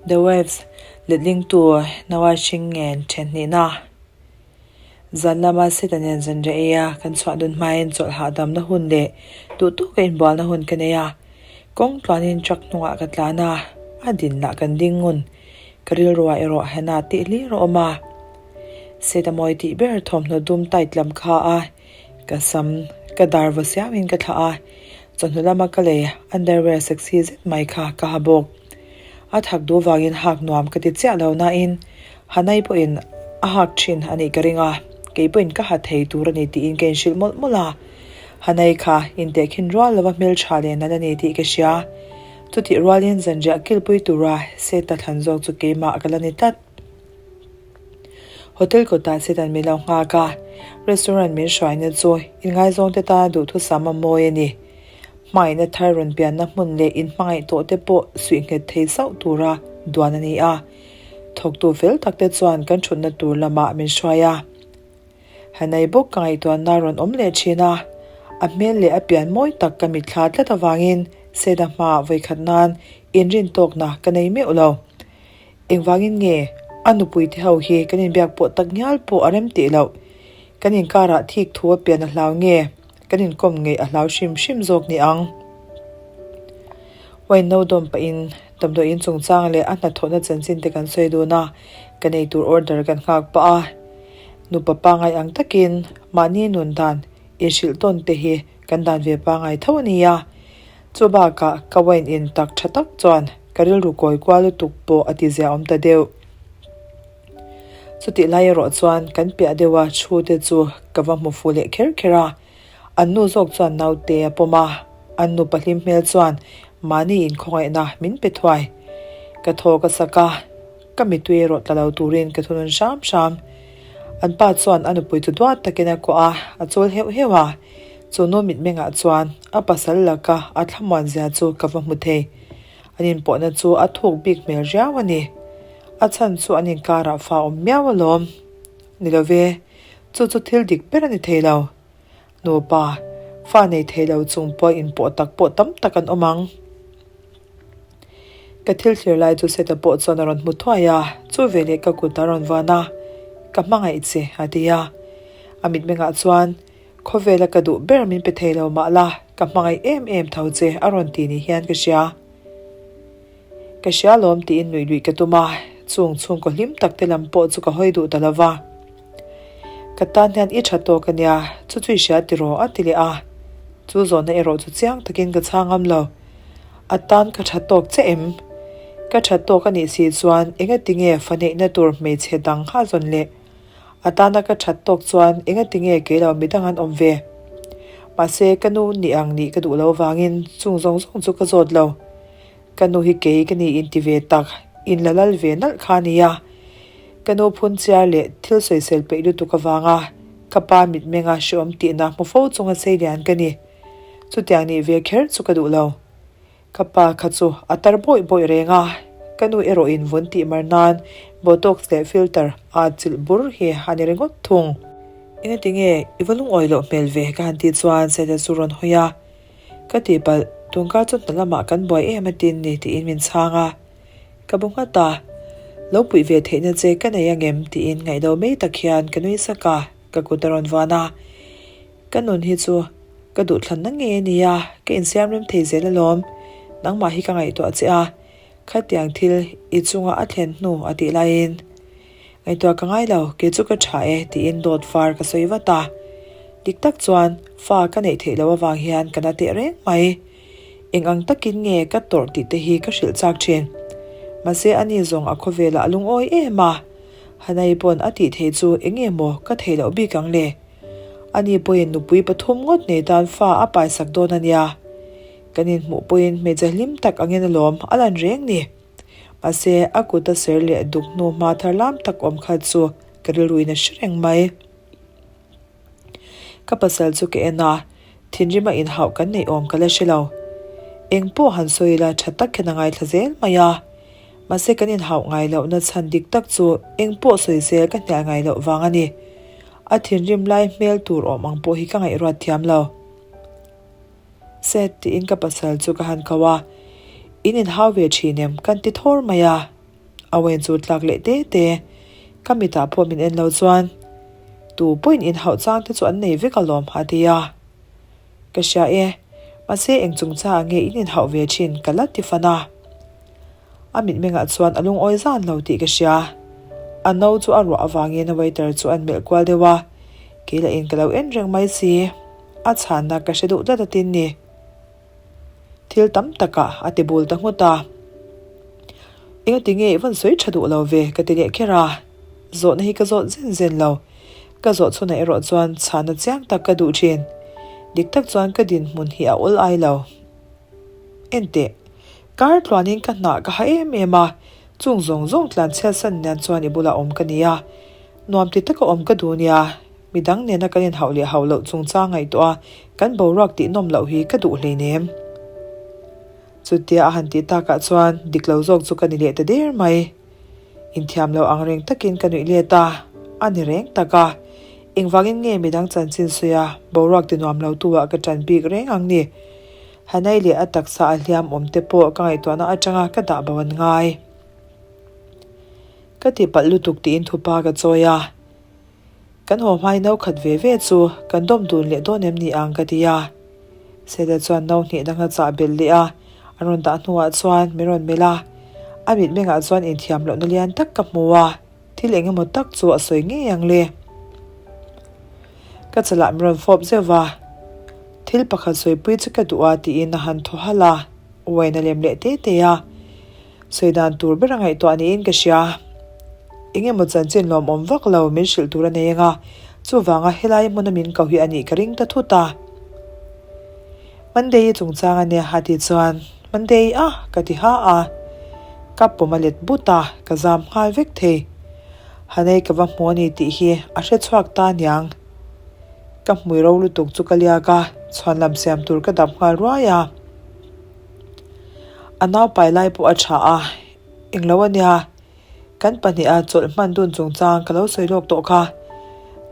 The Waves letlingtu Noah Hring ngen then hnihna. Zan lama Seta nen zanriah ei a kan chhuah dun hmain chawlh hahdamna hun leh duh tawka inbualna hun ka nei a. Kawng tluanin truck hnungah ka tlan a, a din lah kan ding ngun. Ka rilruah erawh Hannah tih hlir a awm a. Seta mawi tih ber thawmhnaw dum tight lam kha a Ka sam ka dar vaw siamin ka thlah a, chawhnu lama ka lei underwear sexy zet mai kha ka ha bawk. A thak duh vangin hak nuam ka ti chiah lo nain Hanai pawhin a hak thin a nih ka ring a, kei pawhin ka ha thei tur a ni tiin ka inhrilh mawlh mawlh a. Hanai kha intehkhin rual lova hmeltha leh nalh a ni tih ka hria. Chutih rualin zanriah kilpui tura Seta thlan zawk chu keimah ka la ni tlat. Hotel kawtah sedan min lo nghak a, restaurant min hruaina chu inngaizawngte tana duhthusam a mawi a ni. Hmangaihna thar rawn pianna hmun leh inhmangaih tawh te pawh suih nghet thei sauh tura duan a ni a. Thawktu fel tak te chuan kan thutna tur lamah min hruai a. Hanai bawk ka ngaihtuahna rawn awm leh thin a, a hmel leh a pian mawi tak ka mitthla tlat avangin Seda hmaah vawikhat nan inrintawkna ka nei meuh lo. Engvangin nge a nupui te ho hi kan inbiak pawh tak ngial pawh a rem tih loh? Kan inkarah thik thu a pian a hlau nge kan inkawm ngeih a hlau hrim hrim zawk ni ang? Wine no dawm pahin damdawiin chungchang leh a hnathawhna chanchin te kan sawi dun a, kan eitur order kan nghak pah a. Nupa pangai ang takin mahni nun dan inhrilh tawn te hi kan dan ve pangai tho a nia. Chu bakah ka wine in tak tha tak chuan ka rilru kawi kual lutuk pawh a ti zia awm ta deuh. Chutih lai erawh chuan kan piah deuha thu te chu ka va hmu fuh leh kher kher a, an nu zawk chuan naute a pawm a, an nupa hlim hmel chuan mahni inkhawngaihna min pe thuai. Ka thaw ka sak a, ka mittui erawh tla lo turin ka thunun hram hram. An pa chuan a nupui chu duat takin a kuah a, a chawl heuh heuh a. Chu nu mitmengah chuan a pasal laka a thlamuan zia chu ka va hmu thei. An inpawhna chu a thuk bik hmel riau a ni. A chhan chu an inkarah fa awm miau alawm. Ni lo ve, chu chu thil dik ber a ni thei lo. Nupa, fa nei thei lo chung pawh inpawh tak pawh tam tak an awm ang. Ka thil thlir lai chu Seta pawh chuan a rawn hmu thuai a, chu veleh ka kut a rawn van a, Ka hmangaih che, a ti a. A mitmengah chuan Khawvela ka duh ber min pe thei lo mah la, ka hmangaih em em tho che a rawn ti ni hian ka hria. Ka hria lawm tiin nuih luih ka tum a, chung chhungkaw hlim tak te lam pawh chu ka hawi duh ta lo va. Ka tan hian i tha tawk a nia, chu chu i hria tiraw a ti leh a. Chu zawhna erawh chu chiang takin ka chhang ngam lo. A tan ka tha tawk che em? Ka tha tawk a nih si chuan engatinge fa neihna tur hmeichhe dang ha zawn leh A tana ka that tawk chuan engati nge kei lo midang an awm ve? Mahse, ka nu nih ang nih ka duh lo vangin chung zawng zawng chu ka zawt lo. Ka nu hi kei ka ni inti ve tak, in la lal ve nalh kha a nia. Ka nu phun chiar leh thil sawisel peih lutuk avanga ka pa mitmenga hreawm tihna hmu fo chunga seilian ka ni. Chutiang nih ve kher chu ka duh lo. Ka pa kha chu a tar bawih bawih reng a, ka nu erawh in vun tih mar nan botox leh filter a chilh bur hi a ni ringawt thung. Engati nge i va lungawi loh hmel ve ka han tih chuan Seta chu rawn hawi a, Ka tihpalh, tungkar chu hna lamah kan buai em a tin ni tiin min chhang a. Ka bu nghat a, Lo puih ve theihna che ka nei angem tiin ngaihdo mai tak hian ka nui sak a, ka kut a rawn vuan a. Ka nun hi chu ka duhthlanna ngei a nia, ka insiam rem thei zel alawm. Nangmah hi ka ngaihtuah che a, khatiang thil i chunga a thlen hnu a tih laiin ngaihtuah ka ngai lo, kei chu ka tha e tiin dawt var ka sawi vat a. Dik tak chuan fa ka neih theih loh avang hian ka na teh reng mai. Eng ang takin nge ka tawrh tih te hi ka hrilh chak thin. Mahse ani zawng a khawvelah a lungawi em a, Hanai pawn a tih theih chu eng nge maw ka theih loh bik ang le? Ani pawhin nupui pathum ngawt nei tan fa a paisak dawn a nia. Kan inhmuh pawhin hmeichhe hlim tak angin alawm a lan reng ni. Mahse, a kut a ser leh duk hnu hma thar lam tak awm kha chu ka rilruin a hre reng mai. Ka pasal chu ka en a, thinrima inhauh kan neih awm ka la hre lo. Eng pawh han sawi ila tha tak hian a ngaithla zel mai a. Mahse kan inhauh ngai lohna chhan dik tak chu eng pawh sawi zel ka hnial ngai loh vang a ni. A thinrim lai hmel tur awm ang pawh hi ka ngaihruat thiam lo. Seth tiin ka pasal chu ka han ko a, In inhau ve thin em? Kan ti thawr mai a. A wine chu tlak leh te te. Ka mitah pawh min en lo chuan, Tu pawhin inhauh chang te chu an nei vek alawm, a ti a. Ka hria e, mahse eng chungchangah nge in inhauh ve thin ka la ti fan a. A mitmengah chuan a lungawi zan lo tih ka hria. A no chu a ruah avangin a waiter chu an melh kual deuh a, kei lah in ka lo en reng mai si. A chhanna ka hre duh tlat a tin ni. Thil tam takah a ti bul ta nghut a. Engati nge i vawn sawi tha duh lo ve ka ti leh kher a. Zawhna hi ka zawt zen zen lo. Ka zawh chhunah erawh chuan chhana chiang tak ka duh thin. Dik tak chuan ka dinhmun hi a awl ai lo. Enteh, kar tluanin ka hnah ka ha em em a, chung zawng zawng tlan chhiatsan nen chuan i bulah awm ka ni a. Nuam ti taka awm ka duh nia, midang nena kan inhauh leh hauh loh chungchang ngaihtuah a, kan boruak tihnawm loh hi ka duh hleinem. Chutia a han tih takah chuan dik lo zawk chu ka ni leh ta der mai. Inthiam lo ang reng takin ka nuih let a, a ni reng tak a. Engvangin nge midang chanchin sawi a, boruak ti nuam lo tu ah ka ṭan bik reng ang ni. Hanai leh a taksa a hliam awm te pawh ka ngaihtuahna aṭanga ka dah bo an ngai. Ka ti palh lutuk tiin thupa ka chawi a. Kan haw hmai no khat ve ve chu kan dawm dun leh dawn em ni ang ka ti a. Seda chuan no hnih dang a chah belh leh a, a rawn dah hnuah chuan min rawn melh a. A mitmengah chuan inthiam lohna lian tak ka hmu a, thil eng emaw tak chu a sawi ngei ang le. Ka chalah min rawn fawp zeuh va, thil pakhat sawipui chu ka duh a tiin a han thaw halh a, uain a lem leh te te a. Sawi dan tur ber a ngaihtuah niin ka hria. Eng emaw chanchin lawmawm vak lo min hrilh tur a nei anga, chuvanga helai hmuna min ko hi a nih ka ring ta thut a. Monday-i chungchang a nia a tih chuan, Monday a? ka ti ha a. Ka pawm a let but a, ka zam nghal vek thei. Hanei ka va hmu a ni tih hi a hre chhuak ta aniang. Ka hmui ro lutuk chu ka liak a, chhuanlam siam tur ka dap nghal ruai a. A naupai lai pawh a tha a, englo a nia, kan pahniha chawlh hman dun chungchang ka lo sawi lawk tawh kha.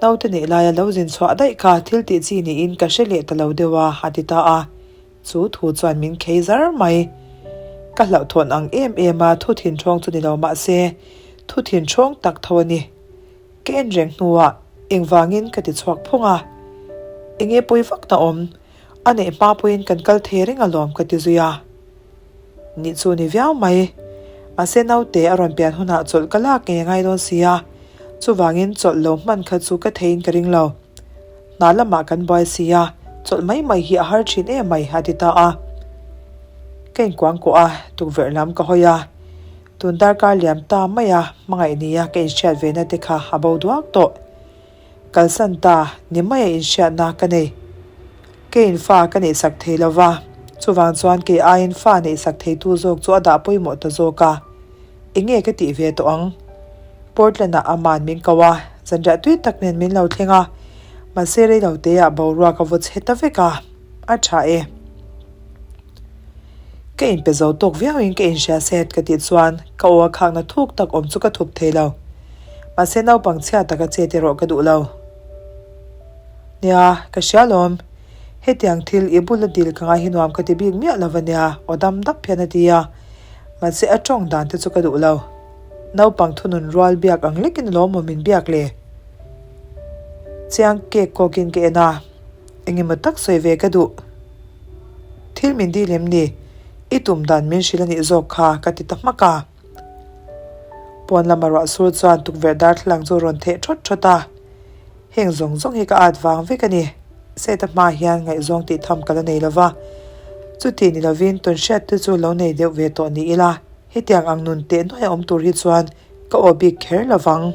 Naute neih laia lo zin chhuah daih kha thil tih chi niin ka hre leh ta lo deuh a, a ti ta a. Chu thu chuan min khei zar mai. Ka hlauhthawn ang em em a, thu thinṭhawng chu ni lo mah se, thu thinṭhawng tak tho a ni. Ka en reng hnuah engvangin ka ti chhuak phung a, enge pawi vak na awm? A neih hma pawhin kan kal thei reng alawm ka ti zui a. Nih chu ni viau mai. Mahse naute a rawn pian hunah chawlh ka lak ngei a ngai dawn si a. Chuvangin chawlh lo hman kha chu ka theiin ka ring lo. Hna lamah kan buai si a, chawlh mai mai hi a har thin em mai a ti ta a. Ka inkuangkuah a, tukverh lam ka hawi a. Tun darkar liam ta mai a, hmangaih nia ka inhriat ve na te kha a bo duak tawh. Kalsan ta ni maia inhriatna ka nei. Keiin fa ka neihsak thei lo va, chuvang chuan kei aiin fa neihsak theitu zawk chu a dah pawimawh ta zawk a. Enge ka tih ve tawh ang? Portland-ah aman min ko a, zanriah tui tak nen min lo thleng a, mahse reiloteah boruak a vaw chhe ta vek a, a tha e. Ka inpe zo tawk viauin ka inhria set ka tih chuan ka aw a khakna thuk tak awm chu ka thup thei lo. Mahse naupang chhia taka chet erawh ka duh lo. Nia, ka hria lawm. Hetiang thil i bula dil ka ngai hi nuam ka ti bik miah lo va nia, aw dam dap hian a ti a. Mahse a tawng dan te chu ka duh lo. Naupang thunun rual biak ang lekin alawm maw min biak le? Chiang kek kawkin ka en a, engemaw tak sawi ve ka duh. Thil min dil em ni? I tum dan min hrilh a nih zawk kha ka ti ta hmak a. Pawn lama ruah sur chuan tukverh darthlalang chu a rawn theh thawt thawt a. Heng zawng zawng hi ka at vang vek a ni. Seta hma hian ngaihzawng tih tham ka la nei lo va. Chuti ni lovin tawnhriat te chu lo nei deuh ve tawh ni ila, hetiang ang nun teh nuai a awm tur hi chuan ka aw bik kher lo vang.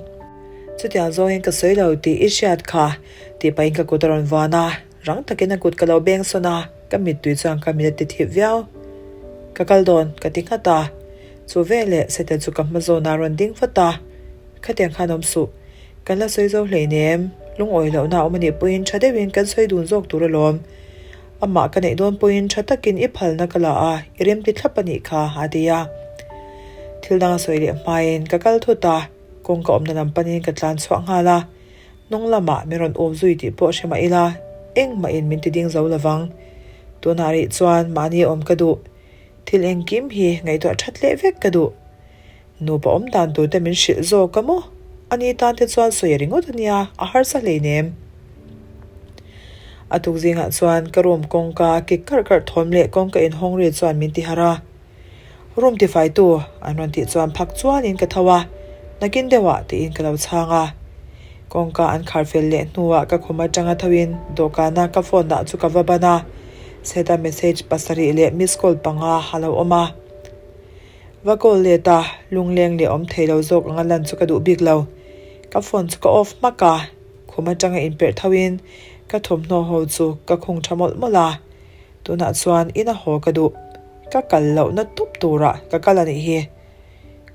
Chutiang zawngin ka sawi lo tih i hriat kha tih pahin ka kut a rawn vuan a. Rang takin a kut ka lo beng sawn a, ka mittui chuan ka mit a ti thip viau. Ka kal dawn, ka ti nghat a. Chu veleh Sete chu ka hma zawnah a rawn ding vat a. Khatiang khan awm suh. Kan la sawi zo hleinem. Lungawi lohna a awm anih pawhin tha deuhin kan sawi dun zawk tur alawm. Amah ka neih dawn pawhin tha takin i phalna ka la a, i remti thlap anih kha, a ti a. Thil dang a sawi leh hmain ka kal thut a, kawngka awmna lam panin ka tlan chhuah nghal a. Hnung lamah min rawn awm zui tih pawh hre mah ila, engmahin min ti ding zo lovang. Tunah rih chuan mahni awm ka duh. Thil engkim hi ngaihtuah that leh vek ka duh. Nupa awm dan tur te min hrilh zawk a maw? Ani tan te chuan sawi ringawt a nia, a harsa hleinem. A tuk zingah chuan ka room kawngka kik karh karh thawm leh kawngka inhawng ri chuan min ti harh a. Room tifaitu an rawn tih chuan phak chuanin ka tho a, nakin deuhah tiin ka lo chhang a. Kawngka an khar fel leh hnuah ka khum atanga thoin dawhkana ka phone dah chu ka va ban a, Seta message pasarih leh miss call panga a lo awm a. Va call let a, lungleng leh awm thei lo zawk anga lan chu ka duh bik lo. Ka phone chu ka off hmak a, khum atanga inperh thoin ka thawmhnaw ho chu ka khung tha mawlh mawlh a. Tunah chuan ina haw ka duh. Ka kal lohna tup turah ka kal a nih hi.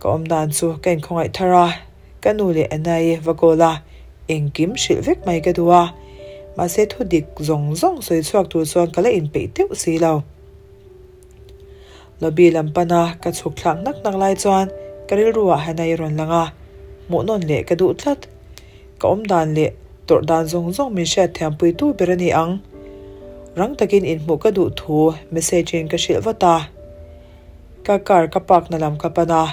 Ka awm dan chu ka inkhawngaih thar a, ka nu leh Anna-i va call a, engkim hrilh vek mai ka duh a. Mahse thu dik zawng zawng sawi chhuak tur chuan ka la inpeih deuh si lo. Lobby lam pana ka chhuk thlak hnak hnak lai chuan ka rilruah Hannah-i rawn lang a, hmuhnawn leh ka duh tlat. Ka awm dan leh tawrh dan zawng zawng min hriat thiam puitu ber a ni ang. Rang takin inhmuh ka duh thu message in ka hrilh vat a. Ka car ka park na lam ka pan a.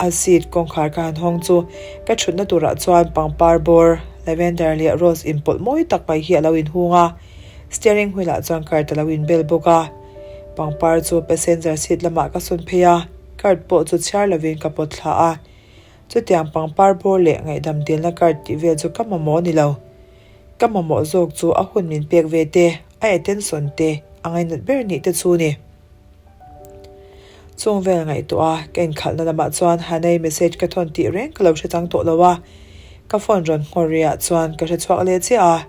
A seat kawngkhar ka han hawng chu ka thutna turah chuan pangpar bawr, lavender leh rose inpawlh mawi tak mai hi a lo inhung a. Steering wheel ah chuan cart a lo inbel bawk a. Pangpar chu passenger seat lamah ka sawn phei a, cart pawh chu chhiar lovin ka pawt thla a. Chutiang pangpar bawr leh ngaihdam dilna card tih vel chu ka mamawh ni lo. Ka mamawh zawk chu a hun min pek ve te, a attention te, a ngainat ber nih te chu ni. Chung vel ngaihtuah a, ka inkhalhna lamah chuan Hanei message ka thawn tih reng ka lo hre chang tawh lo a, ka phone rawn nghawr riah chuan ka hre chhuak leh chiah a.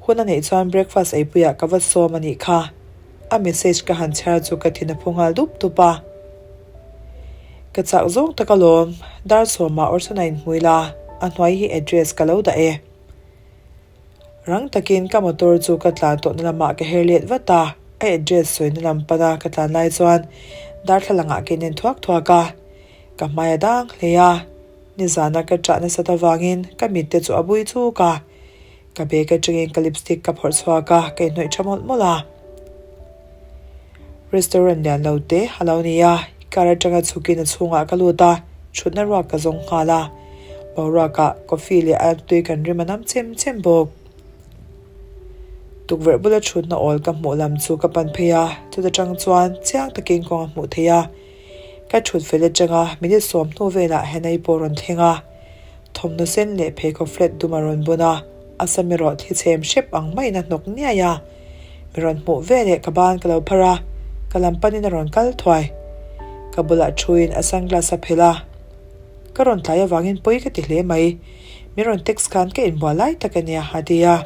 Hun a neih chuan breakfast eipuiah ka va sawm a nih kha. A message ka han chhiar chu ka thin a phu nghal dup dup a. Ka chak zawng tak alawm, dar sawmah Orsona inhmui la, a hnuai hi address ka lo dah e. Rang takin ka motor chu ka tlan tawhna lamah ka her let vat a, a address sawina lam pana ka tlan lai chuan darthlalangah ka inen thuak thuak a, ka hmai a dang hle a, nizana ka ṭah nasat avangin ka mit te chu a bui chuk a. Ka bag atangin ka lipstick ka phawrh chhuak a, ka inhnawih tha mawlh mawlh a. Restaurant lian lo te a lo ni a, car atanga chhukin a chhungah ka lut a, thutna ruak ka zawng nghal a. Boruakah coffee leh a tui kan rim a nam chem chem bawk. Tukverh bula thutna awl ka hmuh lam chu ka pan phei a, chuta tang chuan chiang takin kawng a hmuh theih a. Ka thut fel atanga minute 10 velah Hannah-i pawh rawn thleng a. Thawmhnaw sen leh pheikhawk flat dum a rawn bun a, a sam erawh thli chhem hrep ang maiin a hnawk niai a. Mi rawn hmuh veleh ka ban ka lo phar a, ka lam panin a rawn kal thuai. Ka bulah thuin a sunglass a phelh a. Ka rawn tlai avangin pawi ka ti hle mai. Min rawn text khan ka inbual lai tak a nia a ti a.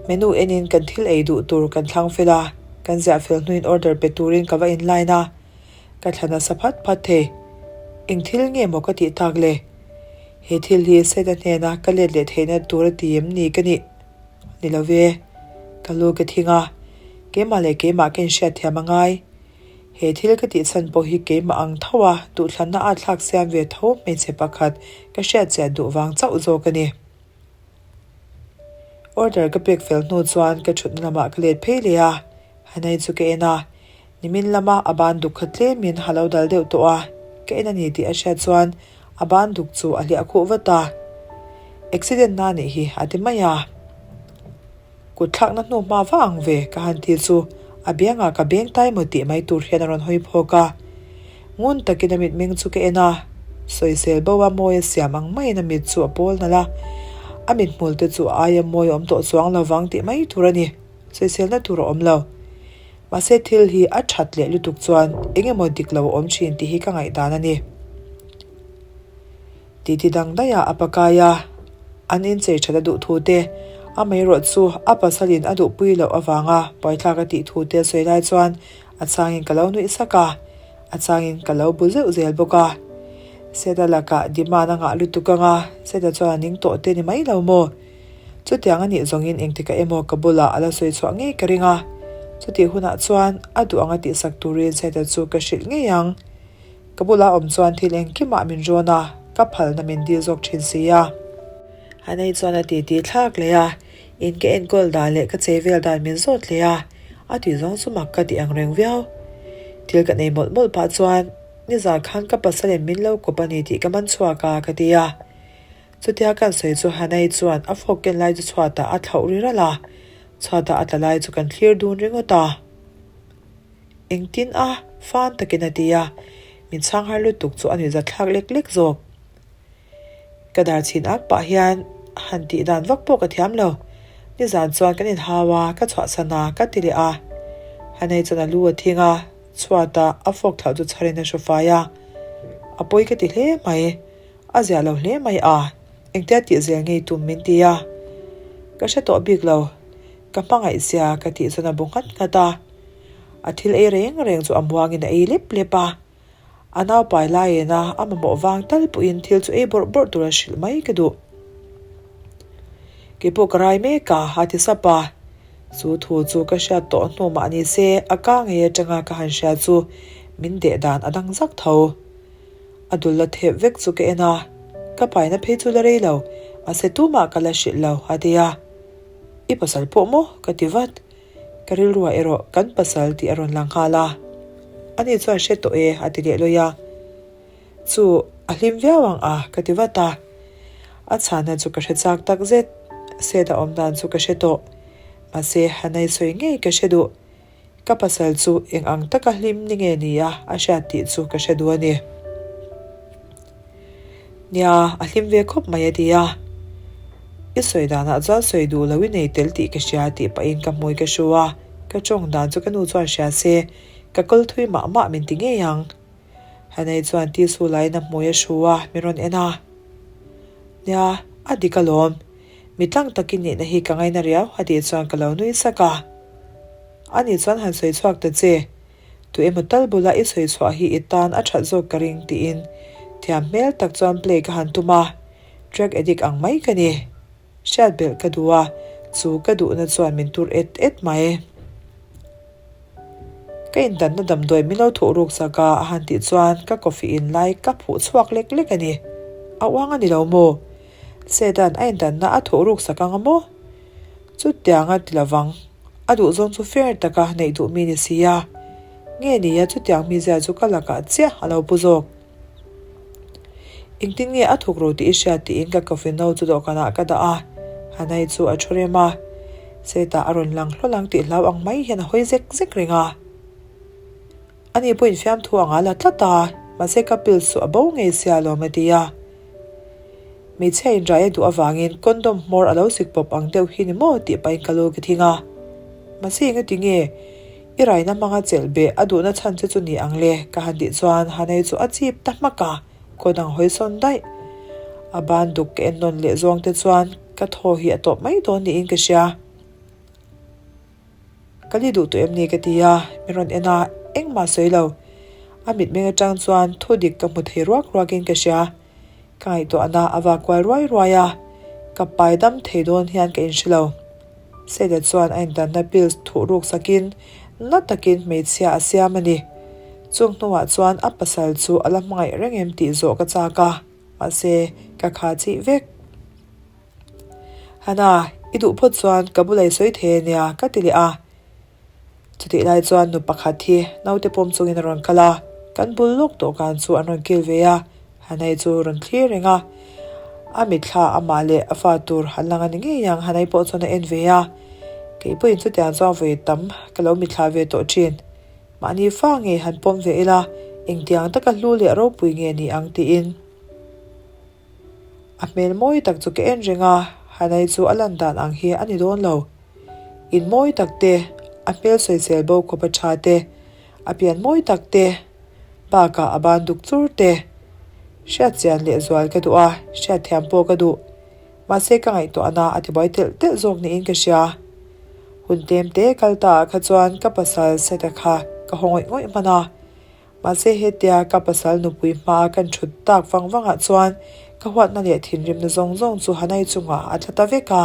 Menu enin kan thil ei duh tur kan thlang fel a, kan ziah fel hnuin order pe turin ka va inline a. Ka thla nasa phat phat thei. Eng thil nge maw ka tih tak le? He thil hi Seta hnena ka let leh theihna tur a ti em ni ka nih? Ni lo ve. Ka lu ka thing a. Keimah leh keimah ka inhriat thiam a ngai. He thil ka tih chhan pawh hi keimah ang tho a, duhthlanna a thlak siam ve tho hmeichhe pakhat ka hriat chiah duh vang chauh zawk a ni. Order ka pek fel hnu chuan ka thutna lamah ka let phei leh a, Hanai chu ka en a. Nimin lama a ban duk kha tlemin a lo dal deuh tawh a, ka en a ni tih a hriat chuan a ban duk chu a hliah khuh vat a. Accident na nih hi a ti mai a. Kut thlakna hnu hma va ang ve ka han ti chu a biangah ka beng tai maw tih mai tur hian a rawn hawi phawk a. Ngun takin a mitmeng chu ka en a, sawisel bo a mawi a siam ang maiin a mit chu a pawl nalh a, a mithmul te chu a aia mawi a awm tawh chuang lo vang tih mai tur a ni. Sawiselna tur a awm lo. Mahse thil hi a that leh lutuk chuan eng emaw dik lo a awm thin tih hi ka ngaihdan a ni. Titi dang daih ah a pakai a, an inchei that a duh thu te, amaherawh chu a pasalin a duhpui loh avanga buaithlak a tih thu te a sawi lai chuan a changin ka lo nuih sak a, a changin ka lo bu zeuh zel bawk a. Seta lakah demand a ngah lutuk anga Seta chuan a ning tawh te ni mai lo maw? Chutiang a nih zawngin engtikah emaw ka bulah a la sawi chhuah ngei ka ring a, chutih hunah chuan a duh anga tihsak turin Seta chu ka hrilh ngei ang. Ka bula awm chuan thil engkimah min rawn a, ka phalna min dil zawk thin si a. Anei chuan a titi thlak leh a, in ka enkawl dan leh ka chei vel dan min zawt leh a, a tih zawng chu mak ka ti ang reng viau. Thil ka nei mawlh mawlh pah chuan. Nizan khan ka pasalin min lo kawp a ni tih ka man chhuak a, ka ti a. Chutia kan sawi chu Hanai chuan a fork ken lai chu chhuatah a thlauh ri ralh a, chhuatah a tla lai chu kan thlir dun ringawt a. Engtin a? Fan takin a ti a, min chhang har lutuk chu a nuihzat thlak lek lek zawk. Ka dar chhin ak pah hian han tih dan vak pawh ka thiam lo. Nizan chuan kan inhau a, ka chhuahsan a, ka ti leh a. Hanei chuan a lu a thing a, chhuatah a fork thlauh chu chharin a hru fai a. A pawi ka ti hle mai. A zia lo hle mai a, engtia tih zel ngei tum min ti a. Ka hre tawh bik lo. Ka hmangaih zia ka tih chuan a bu nghat nghat a. A thil ei reng reng chu a muangin a ei lep lep a. A naupai laiin a a mamawh vang tal pawhin thil chu ei bawrh bawrh tur a hrilh mai ka duh. Keipawh ka rai mek a, a ti sap a. Chu thu chu ka hriat tawh hnu mah ni se a ka ngei atanga ka han hria chu min deh dan a dang zak tho. A dul la thep vek chu ka en a, ka paina phei chu la rei lo, mahse tumah ka la hrilh lo, a ti a. I pasal pawh maw? ka ti vat. Ka rilruah erawh kan pasal tih a rawn lang nghal a. Ani chuan hre tawh e a ti leh lawih a. Chu a hlim viau ang a ka ti vat a. A chhanna chu ka hre chak tak zet. Seth a awm dan chu ka hre tawh. Mahse Hanai sawi ngei ka hre duh. Ka pasal chu eng ang taka hlim ni nge ni a a hriat tih chu ka hre duh a ni. Nia, a hlim ve khawp mai a ti a. I sawi danah chuan sawi duh lo i nei tel tih ka hria tih pahin ka hmui ka hru a, ka tawng dan chu ka nu chuan hria se, ka kal thui mah mah min ti ngei ang. Hanei chuan tissue laiin a hmui a hru a, min rawn en a. Nia, a dik alawm. Mi tlang takin nihna hi ka ngaina riau a tih chuan ka lo nui sak a. Ani chuan han sawi chhuak ta che. Tu emaw tal bula i sawi chhuah hi i tan a that zawk ka ring tiin thiam hmel tak chuan play ka han tum a, drug addict ang mai ka ni. Hriat belh ka duh a, chu ka duhna chuan min tur et et mai. Ka indanna damdawi min lo thuh ruk sak a a han tih chuan ka coffee in lai ka phuh chhuak lek lek a ni. A uang a ni lo maw? Sedan a indanna a thuh ruk sak ang a maw? Chutiang a ti lovang. A duhzawng chu fair taka neih duh mi ni si a, nge ni a chutiang mizia chu ka lakah chiah a lo pu zawk. Engtin nge a thuk ru tih i hriat tiin ka coffee no chu dawhkanah ka dah a, Hanai chu a thu rem a, Setah a rawn lang hlawl ang tih hlau ang mai hian a hawi zek zek reng a. Ani pawhin fiamthu anga la tlat a, mahse ka pills chu a bo ngei sia alawm a ti a. Hmeichhia inrai a duh avangin condom hmawr a lo sik pawp ang deuh hi ni maw tih pahin ka lu ka thing a. Mahse engati nge i raina hmanga chelh beh a duhna chhan che chu ni ang le ka han tih chuan Hanei chu a chip ta hmak a, khaw dang hawi sawn daih. A ban duk ka en nawn leh zawng te chuan ka thaw hi a tawp mai dawn niin ka hria. Ka li duh tawh em ni ka ti a, min rawn en a, engmah sawi lo. A mitmeng atang chuan thu dik ka hmu thei ruak ruakin ka hria. Ka ngaihtuahna a vak kual ruai ruai a, ka pai dam thei dawn hian ka inhre lo. Sela chuan a indanna pills thuh ruk sakin na takin hmeichhia a siam a ni. Chung hnuah chuan a pasal chu a la hmangaih reng em tih zawh ka chak a, mahse ka kha chih vek. Hana, i duh phawt chuan ka bula i sawi thei a nia, ka ti leh a. Chutih lai chuan nu pakhat hi naute pawm chungin a rawn kal a, kan bul lawk dawhkan chu an rawn kil ve a, Hanai chu rawn thlir reng a. A mitthla amah leh a fa tur an lang a ni ngei ang, Hanai pawh chuan a en ve a. Kei pawhin chutiang chuan vawi tam ka lo mitthla ve tawh thin. Mahni fa ngei han pawm ve ila, engtiang taka hlu leh ropui nge ni ang tiin. A hmel mawi tak chu ka en reng a, Hanai chu a lan dan ang hi a ni dawn lo. In mawi tak te, a hmel sawisel bo khawp a tha te, a pian mawi tak te, bakah a ban duk chur te. Hriat chian leh zual ka duh a, hriat thiam pawh ka duh. Mahse ka ngaihtuahna a tibuai telh telh zawk niin ka hria. Hun tlem te kal ta ah kha chuan ka pasal Seta kha ka haw ngawih ngawih hman a. Mahse hetia ka pasal nupui hmaa kan thut tak vang vangah chuan ka huatna leh thinrimna zawng zawng chu Hanai chungah a tla ta vek a.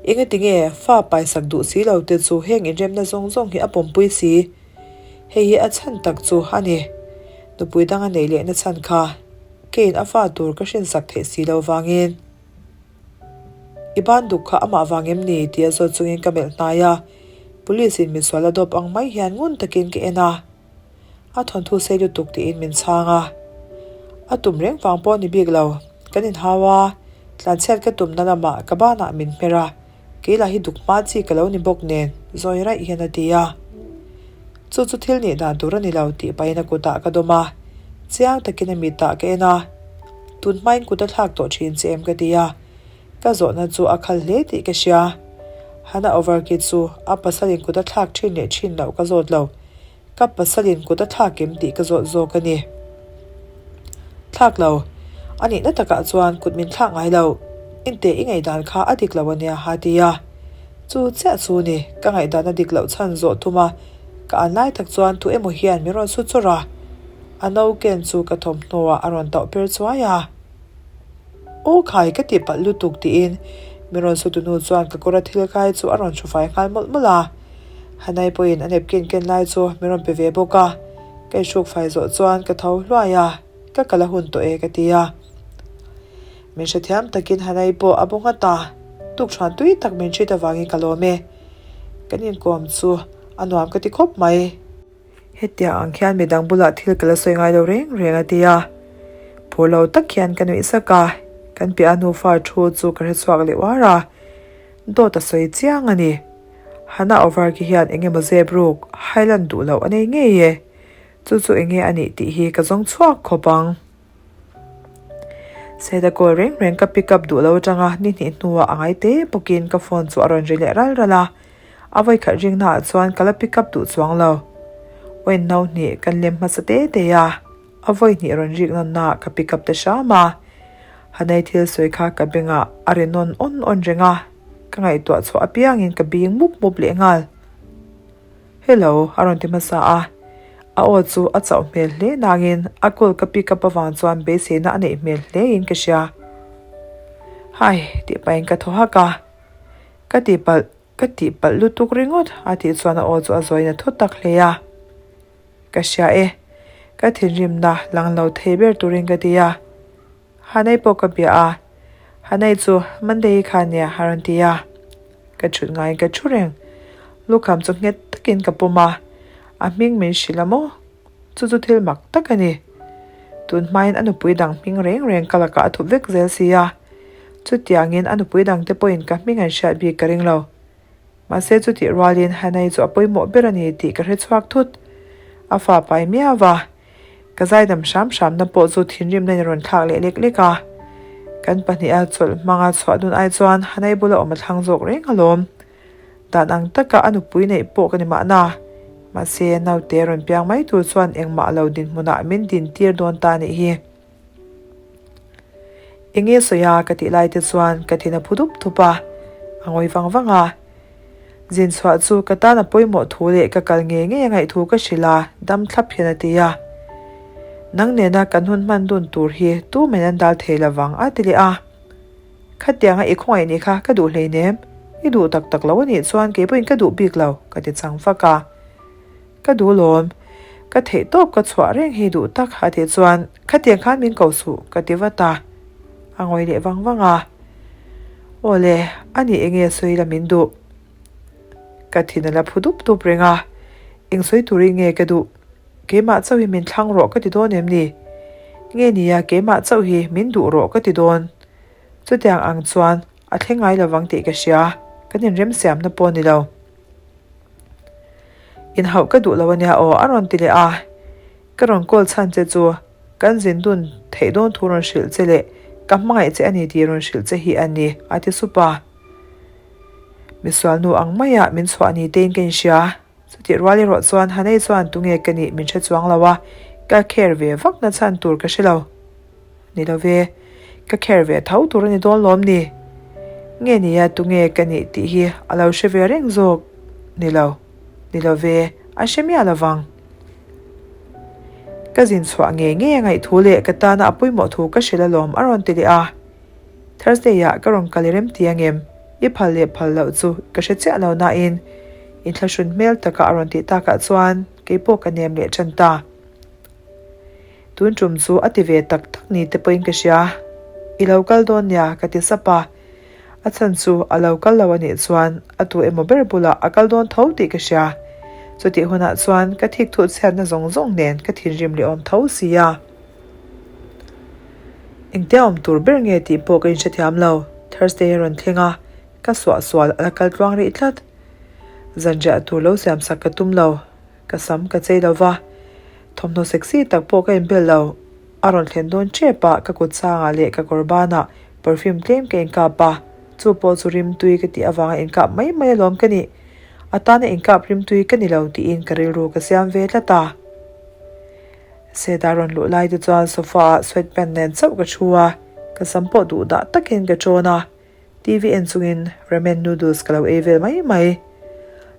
Engatinge fa paisak duh si lo te chu heng inremna zawng zawng hi a pawmpui si? Hei hi a chhan tak chu a ni. Nupui dang a neih lehna chhan kha keiin a fa tur ka hrinsak theih si lo vangin. I ban duk kha amah vang em ni? tia zawt chungin ka melh hnai a. Police in misual a dawp ang mai hian ngun takin ka en a. A thawnthu sei lutuk tiin min chhang a. A tum reng vang pawh a ni bik lo. Kan inhau a, tlanchhiat ka tumna lamah ka banah min hmer a, kei lah hi duk hma chi ka lo ni bawk nen zawi raih hian a ti a. Chu chu thil nih dan tur a ni lo tih pahin a kutah ka dawm a, chiang takin a mitah ka en a. Tun hmain kut a thlak tawh thin che em ka ti a, ka zawhna chu a khal hle tih ka hria. Hana Overkey chu a pasalin kut a thlak thin leh thin loh ka zawt lo. Ka pasalin kut a thlak em tih ka zawt zawk a ni. Thlak lo. A nihna takah chuan kut min thlak ngai lo. Inte i ngaihdan kha a dik lo a nia ha ti a. Chu chiah chu ni, ka ngaihdan a dik loh chhan zawh thum a, ka an lai tak chuan tu emaw hian min rawn su chawrh a. A no ken chu ka thawmhnaw ah a rawn tauh per chuai a. Aw khai ka tih palh lutuk tiin min rawn su tunu chuan ka kawra thil kai chu a rawn hru fai nghal mawlh mawlh a. Hanai pawhin a napkin ken lai chu min rawn pe ve bawk a, ka inhruk fai zawh chuan ka tho hluai a, ka kal a hun tawh e ka ti a. Min hrethiam takin Hanai pawh a bu nghat a, tukṭhuan tui tak min hrit avangin ka lawm e. Kan inkawm chu a nuam ka ti khawp mai. Hetiang ang khian midang bulah thil ka la sawi ngai lo reng reng a ti a. Phur lo tak hian ka nuih sak a, kan piah a nufa thu chu ka hrechhuak leh uar a. Dawt a sawi chiang a ni. Hana Overki hian eng emaw zep ruk Highland duh loh a nei ngei e. Chu chu eng nge a nih tih hi ka zawng chhuak khawp ang. Seda call reng reng ka pick up duh lo atanga ni hnih hnuah a ngai te bawkin ka phone chu a rawn ri leh ral ral a. A vawikhat ringnaah chuan ka la pick up duh chuang lo. Wayne no hnih kan lem hmasa te te a. A vawi hnih rawn rik nawnna ka pick up ta hram a, Hanai thil sawi kha ka bengah a ri nawn awn awn reng a, ka ngaihtuah chhuah apiangin ka bing mup mup leh nghal. Hello a rawn ti hmasa a, a aw chu a chauh hmel hle nangin a call ka pick up avang chuan beiseina a neih hmel hlein ka hria. Hi tih pahin ka thaw hak a, ka tihpalh ka tihpalh lutuk ringawt a tih chuan a aw chu a zawi na thut tak hle a. Ka hria e, ka thinrimna lang lo thei ber turin ka ti a. Hanei pawh ka bia a, Hanei chu Monday kha nia a rawn ti a. Ka thut ngaiin ka thu reng. Lukham chu nghet takin ka pawm a, a hming min hrilh a maw? Chu chu thil mak tak a ni. Tun hmain a nupui dang hming reng reng ka lakah a thup vek zel si a. Chutiangin a nupui dangte pawhin ka hming an hriat bik ka ring lo. Mahse chutih rualin Hanai chu a pawimawh ber a ni tih ka hre chhuak thut. A fa pai miau va, ka zaidam hram hramna pawh chu thinrimna in a rawn thlak leh lek lek a. Kan pahniha chawlh hmanga chhuah dun ai chuan Hanai bula awm a thlang zawk reng alawm. Dan ang taka a nupui neih pawh ka ni mahna. Mahse naute rawn piang mai tur chuan engmah lo dinhmunah min dintir dawn ta a nih hi. Enge sawi a ka tih lai te chuan ka thin a phu dup dup a, a ngawi vang vang a. Zin chhuah chu ka tan a pawimawh thu leh ka kal ngei ngei a ngaih thu ka hrilh a, dam thlap hian a ti a. Nang nena kan hun hman dun tur hi tu men an dal thei lovang a ti leh a. Khatianga i khawngaih nih kha ka duh hleinem, i duh tak tak lo a nih chuan kei pawhin ka duh bik lo ka ti chang vak a. Ka duh lawm. Ka theih tawp ka chhuah reng hi duh tak a tih chuan khatiang khan min ko suh ka ti vat a. A ngawi leh vang vang a. Aw le, a nih enge sawi la min duh? Ka thin a la phu dup dup reng a. Eng sawi turin nge ka duh? Keimah chauh hi min thlang rawh ka ti dawn em ni? Nge nia keimah chauh hi min duh rawh ka ti dawn? Chutiang ang chuan a thleng ngai lovang tih ka hria, kan inremsiamna pawh a ni lo. Inhauh ka duh lo ania aw a rawn ti leh a, ka rawn call chhan che chu kan zin dun theih dawn thu rawn hrilh che leh ka hmangaih che a ni tih rawn hrilh che hi a ni a ti sup a. Misualnu ang maia min chhuah ni tein ka inhria, chutih rual erawh chuan Hanei chuan tunge ka nih min hre chuang lo a, ka care ve vak na chhan tur ka hre lo. Ni lo ve, ka care ve tho tur a ni dawn lawm ni? Nge nia tunge ka nih tih hi a lo hre ve reng zawk? Ni lo, ni lo ve, a hre miah lo vang. Ka zin chhuah ngei ngei a ngaih thu leh ka tana a pawimawh thu ka hrilh alawm a rawn ti leh a. Thursday ah ka rawn kal i rem ti angem? I phal leh phal loh chu ka hre chiah lo nain inthlahrun hmel taka a rawn tih takah chuan keipawh ka nem leh tan ta. Tun tum chu a ti ve tak tak ni te pawhin ka hria. I lo kal dawn nia ka ti sap a. A chhan chu a lo kal lo a nih chuan a tu emaw ber bulah a kal dawn tho tih ka hria. Chutih hunah chuan ka thikthuh chhiatna zawng zawng nen ka thinrim leh awm tho si a. Engtia awm tur ber nge tih pawh ka inhrethiam lo. Thursday a rawn thleng a, ka suahsual a la kal tluang rih tlat. Zanriah tur lo siamsak ka tum lo. Ka sam ka chei lo va, thawmhnaw sexy tak pawh ka inbel lo. A rawn thlen dawn tep a, ka kut changah leh ka kawr banah perfume tlem ka inkap a, chu pawh chu rimtui ka tih avanga inkap mai mai alawm ka nih. A tana inkap rimtui ka ni lo tiin ka rilru ka siam ve tlat a. Seta rawn luh lai te chuan sofa ah sweat pant nen chauh ka thu a, ka sam pawh duh dah takin ka ṭawn a. TV en chungin ramen noodles ka lo ei vel mai mai.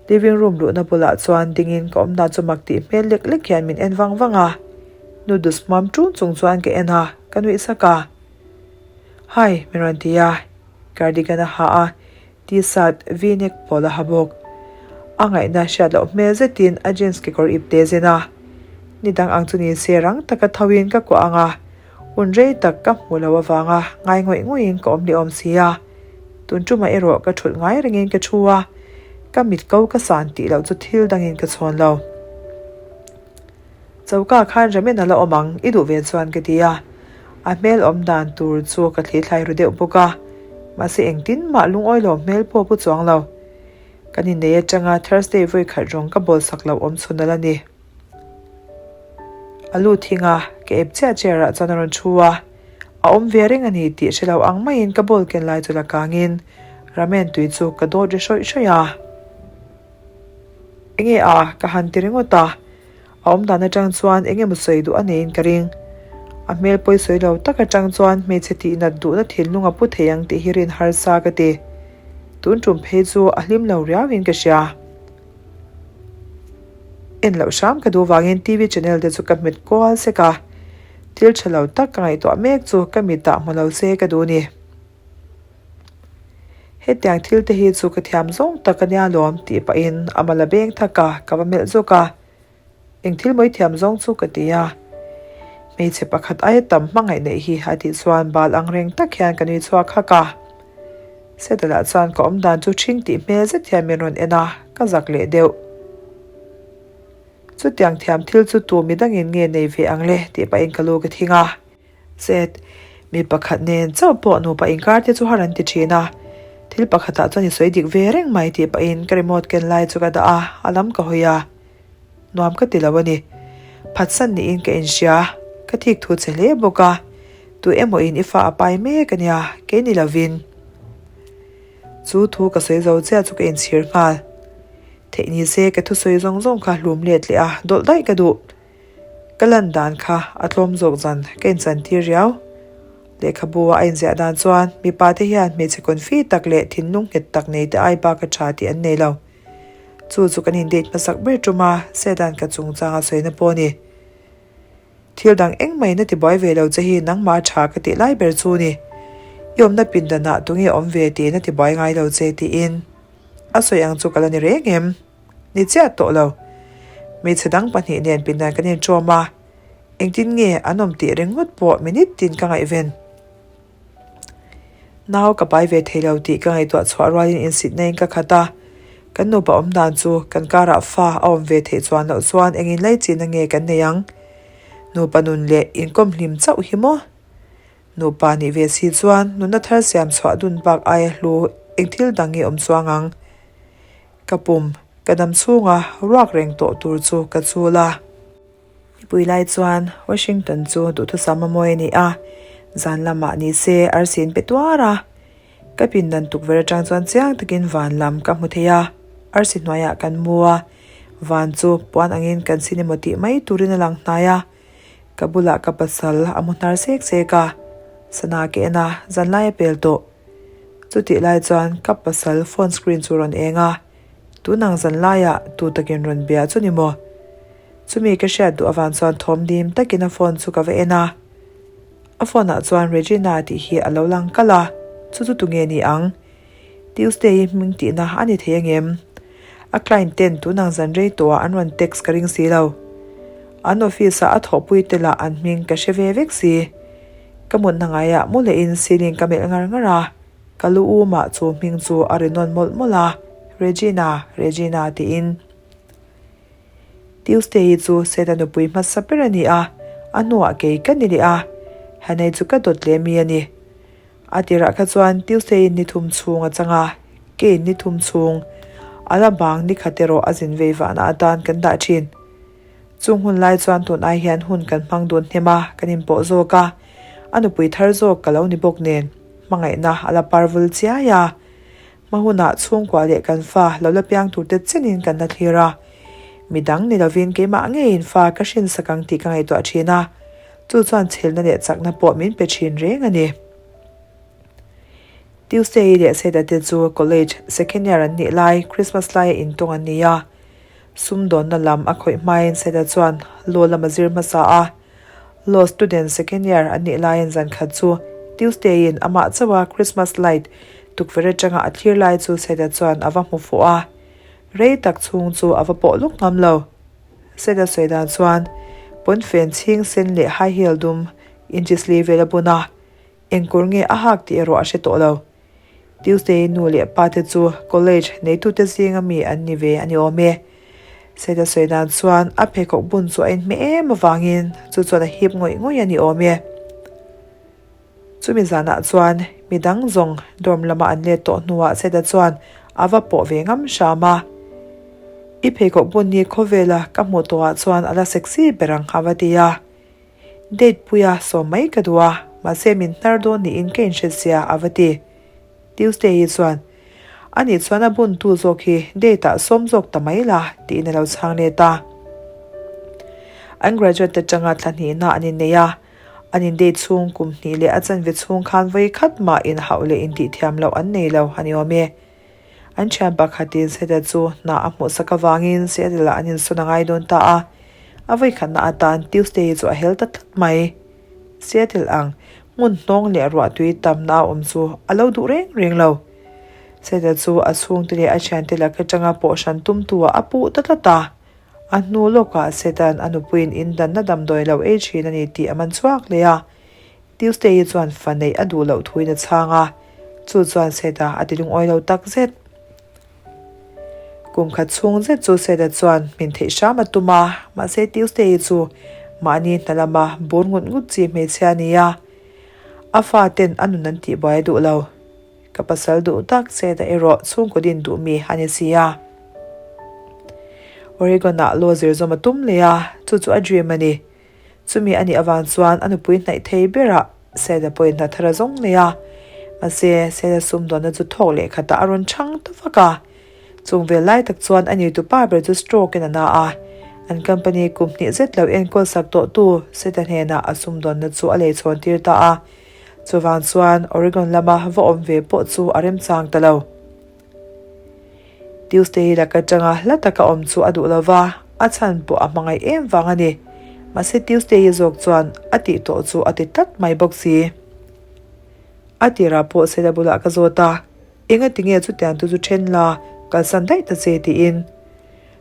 Living room luhna bulah chuan dingin ka awmna chu mak tih hmel lek lek hian min en vang vang a. Noodles hmuam ṭun chung chuan ka en a, ka nuih sak a. Hi, min rawn ti a. Cardigan a ha a, T-shirt V-neck pawl a ha bawk. A ngaihna hriat loh hmel zetin a jeans kekawr ip te zen a. Ni dang ang chu ni se rang taka thoin ka kuah ang a. Hun rei tak ka hmu lo avanga ngai ngawih ngawih in ka awm leh awm si a. Tun tumah erawh ka thut ngai rengin ka thu a, ka mit ko ka san tih loh chu thil dangin ka chhawn lo. Choka khan Ramen a la awm ang, i duh ve chuan ka ti a. A hmel awm dan tur chu ka thlithlai ru deuh bawk a. Mahse engtin mah lungawi lo hmel pawh pu chuang lo. Kan innei atanga Thursday vawikhat rawng ka bawl sak loh awm chhun a la ni. A lu thing a, ka ep chiah chair ah chuan a rawn thu a, a awm ve reng a ni tih hre lo ang maiin ka ball ken lai chu la kangin ramen tui chu ka dawt ri hrawih hrawih a. Enge a? Ka han ti ringawt a, a awm dan atang chuan eng emaw sawi duh a neiin ka ring. A hmel pawi sawi lo tak atang chuan hmeichhe tihnat duhna thinlung a pu thei ang tih hi rin harsa ka ti. Tun tum phei chu a hlim lo riauin ka hria. En loh hram ka duh vangin TV channel te chu ka hmet kual sek a, thil tha lo tak ka ngaihtuah mek chu ka mitah hmu lo se ka duh ni. Hetiang thil te hi chu ka thiam zawng tak a nia lawm tih pahin a mala beng thak a, ka va melh zawk a. Eng thil mawi thiam zawng chu ka ti a. Hmeichhe pakhat aia tam hmangaih neih hi a tih chuan bal ang reng tak hian ka nui chhuak hak a. Settle-ah chuan ka awm dan chu ṭhing tih hmel zet hian min rawn en a, ka zak leh deuh. Chutiang thiam thil chu tu mi dangin nge nei ve ang le tih pahin ka lu ka thing a. Set, mi pakhat nen chauh pawh nupa inkar te chu har an ti ṭhin a, thil pakhatah chuan i sawi dik ve reng mai tih pahin ka remote ken lai chu ka dah a, a lam ka hawi a. Nuam ka ti lo a ni. Phatsan niin ka inhria, ka thik thu che hle bawk a. Tu emaw in i fa a pai mek a nia, kei ni lovin. Chu thu ka sawi zo chiah chu ka inchhir nghal. Theih ni se ka thusawi zawng zawng kha hlum let leh a, dawlh daih ka duh. Ka lan dan kha a tlawm zawk zan ka inchantir riau. Lehkhabu a a inziah dan chuan mipa te hian hmeichhe confi tak leh thinlung nghet tak nei te ai bak a tha tih an nei lo. Chu chu kan indate hmasak ber tum a, Sedan ka chungchang a sawina pawh a ni. Thil dang engmah in a tibuai ve lo che hi nangmah a tha ka tih lai ber chu ni. I awmna pindanah tunge awm ve tiin a tibuai ngai lo che tiin a sawi ang chu ka la ni reng em? Ni chiah tawh lo. Hmeichhe dang pahnih nen pindan kan inṭawm a, engtin nge an awm tih ringawt pawh minute tin ka ngaihven. Nau ka pai ve thei lo tih ka ngaihtuah chhuah rualin insitna in ka khat a, kan nupa awm dan chu kan karah fa a awm ve theih chuan loh chuan engin laichinna nge kan nei ang? Nupa nun leh inkawm hlim chauh hi maw? Nupa nih ve si chuan nunna thar siam chhuah dun bak aia hlu eng thil dang nge awm chuang ang? Ka pum, ka dam chhunga ruak reng tawh tur chu ka chul a. Mipui lai chuan Washington chu duhthusam a mawi a ni a, zan lamah ni se arsi in pe tuar a. Ka pindan tukverh atang chuan chiang takin van lam ka hmu thei a, arsi hnuaiah kan mu a, van chu puan angin kan sin emaw tih mai turin a lang hnai a. Ka bulah ka pasal a mu hnar sek sek a, sana ka en a, zan lai a pel tawh. Chutih lai chuan ka pasal phone screen chu rawn eng a, tunang zan laiah tu takin rawn bia chu ni maw? Chumi ka hriat duh avang chuan thawm dim takin a phone chu ka va en a. A phone ah chuan Regina tih hi a lo lang kalh a, chu chu tunge ni ang? Tuesday-i hming tihna a ni thei angem? A client ten tunang zan rei tawhah an rawn text ka ring si lo. An office ah a thawhpui te lah an hming ka hre ve vek si. Ka mutna ngaiah mu lehin ceiling ka melh ngar ngar a, ka lu umah chu hming chu a ri nawn mawlh mawlh a, Regina, Regina tiin. Tuesday-i chu Seth-a nupui hmasa ber a ni a, a hnuah kei ka ni leh a, Hanei chu ka dawt leh mi a ni. A tirah kha chuan Tuesday-in ni thum chhung a chang a, keiin ni thum chhung a la bang ni khat erawh a zin vei vahna atan kan dah thin. Chung hun lai chuan tun ai hian hun kan hmang dun hnem a, kan inpawh zawk a, a nupui thar zawk ka lo ni bawk nen hmangaihna a la par vul chiai a. Hma hunah chhungkua leh kan fa lo la piang turte chenin kan la thlir a, midang ni lovin keimah ngeiin fa ka hrinsak ang tih ka ngaihtuah thin a, chu chuan chhelna leh chakna pawh min pe thin reng a ni. Tuesday-i leh Seda te chu college second year an nih lai Christmas laia intawng an ni a, sumdawnna lam a khawih hmain Seda chuan law lam a zir hmasa a, Law student second year an nih laiin zan khat chu Tuesday-in amah chauha Christmas light tukverh atanga a thlir lai chu Seda chuan a va hmu fuh a, rei tak chhung chu a va pawh lawk ngam lo. Seda sawi dan chuan pawnfen chhing sen leh high heel dum inches li vel a bun a, engkawr nge a hak tih erawh a hre tawh lo. Tuesday nu leh pa te chu college neitute zinga mi an ni ve a ni awm e. Seta sawi dan chuan a pheikhawk bun chu a inhmeh em avangin chu chuan a hip ngawih ngawih a ni awm e. Chumi zanah chuan midang zawng dorm lama an let tawh hnuah Seta chuan a va pawh ve ngam hram a. I pheikhawk bun hi khawvela ka hmuh tawhah chuan a la sexy ber ang a va ti a. Date puia sawm mai ka duh a, mahse min hnar dawn niin ka inhre sia a va ti. Tuesday-i chuan, Ani chuan a buntu zawk hi date-ah sawm zawk ta mai la, tiin a lo chhang let a. An graduate atanga thla hnihna an innei a, an in date chhung kum hnih leh a chanve chhung khan vawi khat mah inhauh leh intihthiam loh an nei lo a ni awm e. An thian pakhatin Seta chu hna a hmuhsak avangin Seattle-ah an insawn a ngai dawn ta a, a vawikhatna atan Tuesday chu a hel ta tlat mai. Seattle ang hmun hnawng leh ruahtui tamna a awm chu a lo duh reng reng lo. Seta chu a chhungte leh a thiante lak atanga pawh hran tumtu-ah a puh ta tlat a. A hnu lawkah Seta'n a nupuiin indanna damdawi lo ei thin a ni tih a man chhuak leh a. Tuesday-i chuan fa neih a duh loh thuin a chhang a, chu chuan Seth-a a ti lungawi lo tak zet. Kum khat chhung zet chu Seth-a chuan min theih hram a tum a, mahse Tuesday-i chu mahni hna lama bur ngut ngut chi hmeichhia a ni a, a fa ten a nun an tihbuai a duh lo. Ka pasal duh tak Seth-a erawh chhungkaw din duh mi a ni si a. Oregon-ah law zir zawm a tum leh a, chu chu a dream a ni. Chumi a nih avang chuan a nupui hnaih thei berah Seda pawhin hna thar a zawng leh a. Mahse, Seda sumdawnna chu thawk leh khatah a rawn chhang ta vak a. Chung vel lai tak chuan a nitu pa ber chu stroke in a na a. An company kum hnih zet lo enkawl sak tawhtu Seda hnenah a sumdawnna chu a lei chhawn tir ta a. Chuvang chuan Oregon lama va awm ve pawh chu a remchang ta lo. Tuesday lak atanga hla taka awm chu a duh lo va, a chhan pawh a hmangaih em vang a ni. Mahse Tuesday-i zawk chuan a tih tawh chu a ti tlat mai bawk si. A tirah pawh Sela bulah ka zawt a, Engati nge chutiang tu chu then la, kalsan daih ta che tiin.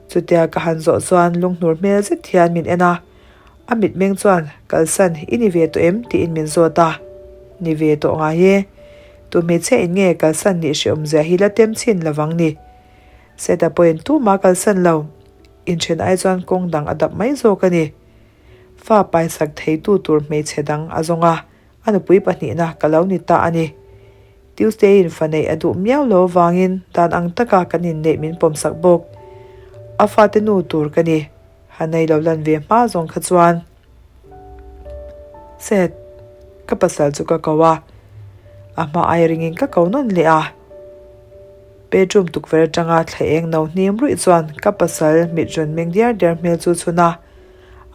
Chutia ka han zawh chuan lunghnur hmel zet hian min en a, A mitmeng chuan, Kalsan, i ni ve tawh em? tiin min zawt a. Ni ve tawh ngai e. Tu hmeichhia in nge kalsan nih hreawmzia hi la tem chhin lovang ni. Seta pawhin tumah kalsan lo. Inthen ai chuan kawng dang a dap mai zawk a ni. Fa paisak theitu tur hmeichhe dang a zawng a, a nupui pahnihna ka lo ni ta a ni. Tuesday-in fa neih a duh miau lo avangin dan ang taka kan inneih min pawmsak bawk. A fate nu tur ka ni. Han nei lo lan ve hma zawng kha chuan Seth, ka pasal chu ka ko a, a hma ai ringin ka ko nawn leh a. Bedroom tukverh atanga thla eng no hnim ruih chuan ka pasal mit rawn meng diar diar hmel chu chhun a,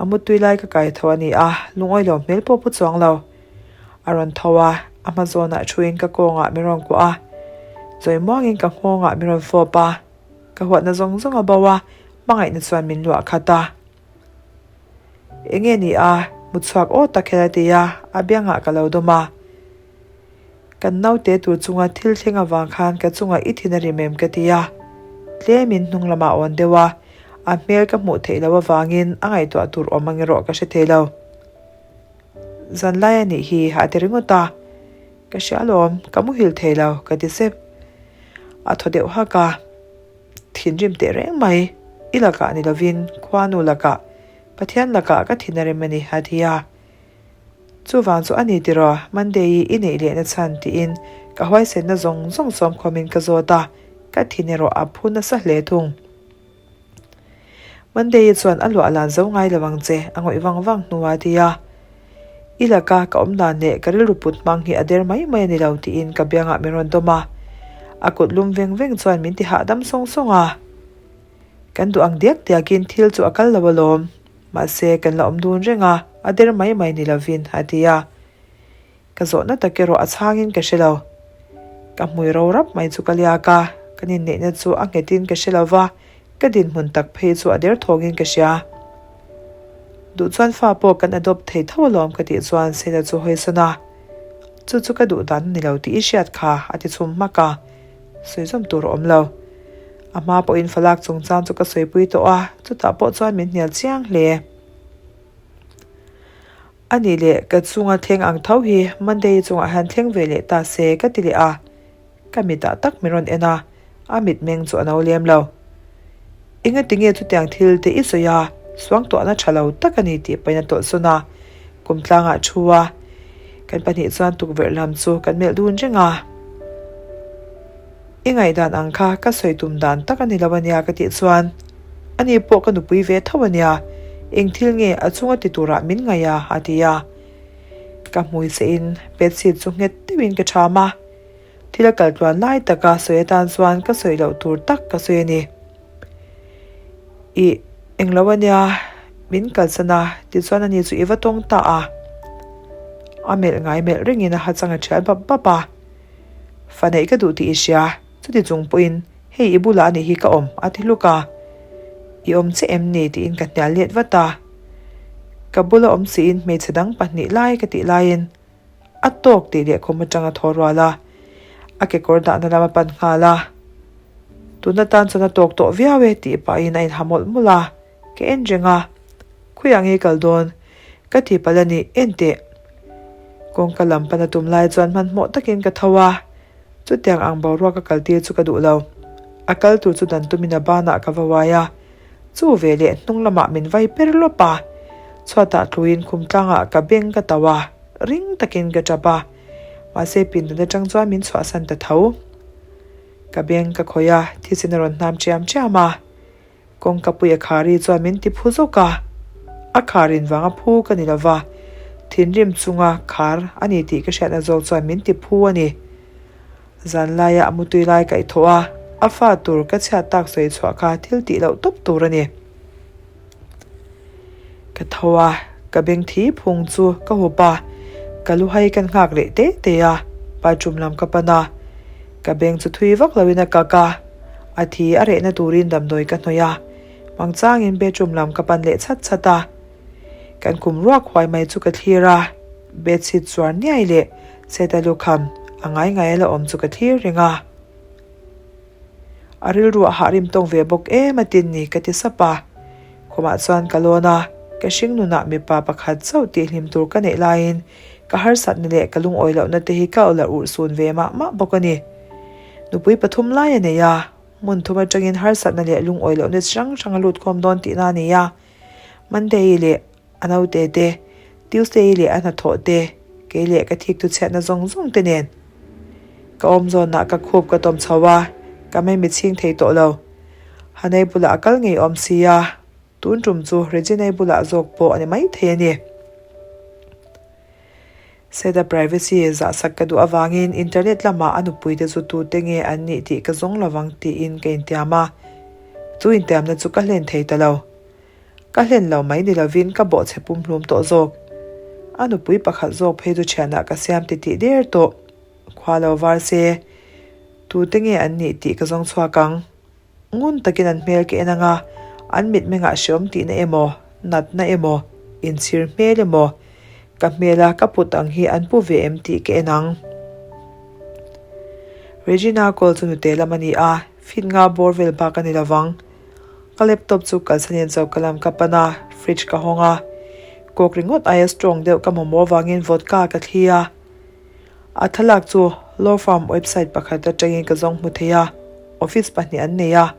a mutui lai ka kai tho a ni a, lungawi lo hmel pawh pu chuang lo. A rawn tho a, a hma zawnah thuin ka kawngah min rawn kuah a, zawi muangin ka nghawngah min rawn fawp a, ka huatna zawng zawng a bo a, Hmangaihna chuan min luah khat a. Enge ni a, mutchhuak aw tak hian a ti a, a biangah ka lo dawm a. Kan naute tur chunga thil thleng avang khan ka chungah i thin a rim em ka ti a. Tlemin hnung lamah a awn deuh a, a hmel ka hmuh theih loh avangin a ngaihtuah tur awm ang erawh ka hre thei lo. Zanlai a nih hi a ti ringawt a, Ka hria alawm, ka muhil thei lo ka ti sep. A thaw deuh hak a. Thinrim teh reng mai. I lakah ni lovin khuanu lakah, Pathian lakah ka thin a rem a ni, a ti a. Chuvang chu a ni tiraw, Monday-i i neih lehna chhan tiin ka huaisenna zawng zawng sawmkhawmin ka zawt a, ka thin erawh a phu nasa hle thung. Monday-i chuan a luah lan zo ngai lo ang che, a ngawih vang vang hnuah a ti a. I laka ka awm dan leh ka rilru put hmang hi a der mai mai a ni lo tiin ka biangah min rawn dawm a. A kut lum veng veng chuan min ti hahdam sawng sawng a. Kan duh ang diak diakin thil chu a kal lo alawm. Mahse, kan la awm dun reng a, a der mai mai ni lovin, a ti a. Ka zawhna tak erawh a chhangin ka hre lo. Ka hmui ro rap mai chu ka liak a, kan inneihna chu a nghetin ka hre lo va, ka dinhmun tak phei chu a der thawngin ka hria. Duh chuan fa pawh kan adopt thei tho alawm ka tih chuan Sela chu hawi sawn a, Chu chu ka duh dan a ni lo tih i hriat kha, a ti chhum hmak a. Sawi zawm tur a awm lo. A hma pawhin falak chungchang chu ka sawipui tawh a, chutah pawh chuan min hnial chiang hle. A nih leh ka chunga thleng ang tho hi Monday chungah hian thleng ve leh ta se ka ti leh a, ka mitah tak min rawn en a, a mitmeng chu a no lem lo. Engati nge chutiang thil te i sawi a, suangtuahna tha lo tak a ni tih pahin a tawlhsawn a, kum tlangah thu a, kan pahnih chuan tukverh lam chu kan melh dun reng a. I ngaihdan ang kha ka sawi tum dan tak a ni lo a nia ka tih chuan, Ani pawh ka nupui ve tho a nia, eng thil nge a chunga ti turah min ngaih a? a ti a. Ka hmui che in bedsheet chu nghet deuhin ka ṭham a, thil a kal tluan lai taka sawi atan chuan ka sawi loh tur tak ka sawi a ni. Ih, eng lo a nia, min kalsan a, tichuan ani chu i va tawng ta a. A melh ngai melh rengin a ha chang a ṭhial bap bap a. Fa neih ka duh tih i hria, chuti chung pawhin hei i bulah anih hi ka awm a ti hluk a. I awm che em ni tiin ka hnial let vat a. Ka bula awm siin hmeichhe dang pahnih lai ka tih laiin a tawk tih leh khum atang a thaw rual a, a kekawr dahna lam a pan nghal a. Tuna tan chuan a tawk tawh viau e tih pahin a inha mawlh mawlh a. Ka en reng a, Khawiah nge kal dawn? Ka ti palh a ni, en teh. Kawngka lam pan a tum lai chuan hmanhmawh takin ka tho a, chutiang ang boruak a kal tir chu ka duh lo. A kal tur chu dan tumin a banah ka va uai a, chu veleh hnung lamah min vai per lawp a, chhuatah tluin khum tlangah ka beng ka tauh a, ring takin ka tap a, mahse pindan atang chuan min chhuahsan ta tho. Ka beng ka khawih a, thisen a rawn hnam ṭiam ṭiam a. Kawngka pui a khari chuan min ti phu zawk a, a khar in vanga phu ka ni lova, thinrim chunga khar a ni tih ka hriatna zawk chuan min ti phu a ni. Zanlaia a mutui lai kaihthawh a, a fa tur ka chhiat tak sawi chhuah kha thil tih loh tawp tur a ni. Ka tho a, ka beng thi phung chu ka hup a, ka lu hai kan nghak leh te te a, bathroom lam ka pan a, ka beng chu thui vak loin a kak a, a thi a rehna turin damdawi ka hnawih a, mangchangin bedroom lam ka pan leh chhat chhat a, kan kum ruak huai mai chu ka thlir a, bedsheet chuar niai leh seta lukham a ngai ngai a la awm chu ka thlir reng a. A rilru a hah rim tawng ve bawk em a tin ni ka ti sap a. Khumah chuan ka lawn a, ka hring nunah mipa pakhat chauh tih hlim tur ka neih laiin ka harsatna leh ka lungawi lohna te hi ka la urhsun ve mah mah bawk a ni. Nupui pathum lai a nei a, hmun thum atangin harsatna leh lungawi lohna chi hrang hrang a lut khawm dawn tihna a ni a. Monday leh a naute te, Tuesday leh a hnathawh te, kei leh ka thik thuchhiatna zawng zawng te nen. Ka awm zawnah ka khup ka tawm chho a, ka mei chhing thei tawh lo. Hanei bulah a kal ngei awm si a, tun tum chu Reginai bulah zawk pawh a ni mai thei a ni. Seda privacy zahsak ka duh avangin internet lamah a nupuite chu tute nge an nih tih ka zawng lovang tiin ka intiam a, chu intiamna chu ka hlen thei ta lo. Ka hlen lo mai ni lovin ka bawhchhe pumhlum tawh zawk. A nupui pakhat zawk phei chu thianah ka siam ti tih der tawh. Khua lo var se, tute nge an nih tih ka zawng chhuak ang. Ngun takin an hmel ka en ang a, an mitmengah hreawm tihna emaw, natna emaw, inchhir hmel emaw, ka hmela ka put ang hi an pu ve em tih ka en ang. Regina call chu nute lam a ni a, fit nga bawr vel bak a ni lovang. Ka laptop chu kalsanin choka lam ka pan a, fridge ka hawng a, coke ringawt aia strong deuh ka mamawh avangin vodka ka thli a. A thlalak chu law firm website pakhat atangin ka zawng hmu thei a, office pahnih an nei a.